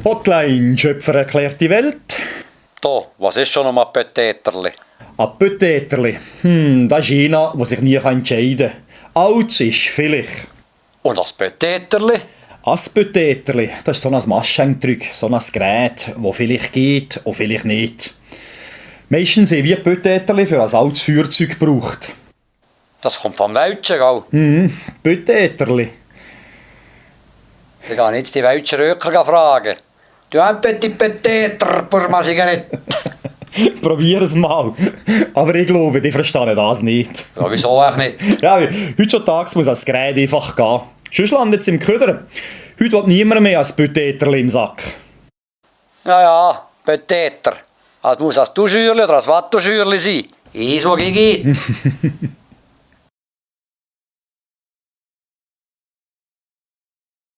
Hotline, Schöpfer erklärt die Welt. Da, was ist schon nochmal Pötäterli? Ein Pötäterli. Das ist einer, der sich nie entscheiden kann. Alt ist vielleicht. Und das Pötäterli? Ein Pötäterli, das ist so ein Maschentrück, so ein Gerät, das vielleicht geht und vielleicht nicht. Meistens sind wie Pötäterli für ein altes Feuerzeug gebraucht. Das kommt vom Welschen, gell? Pötäterli. Ich gehe jetzt die Welschen Röker fragen. Du hast ein petit Pötäter pour ma Zigarette. Probier es mal. Aber ich glaube, die verstehen das nicht. Ja, wieso auch nicht? Ja, heutzutage muss das Gerät einfach gehen. Sonst landet es im Köder. Heute will niemand mehr ein Pötäterli im Sack. Ja, Pötäter. Das muss ein Duschürli oder ein Wattuschürli sein. Eins, das geht.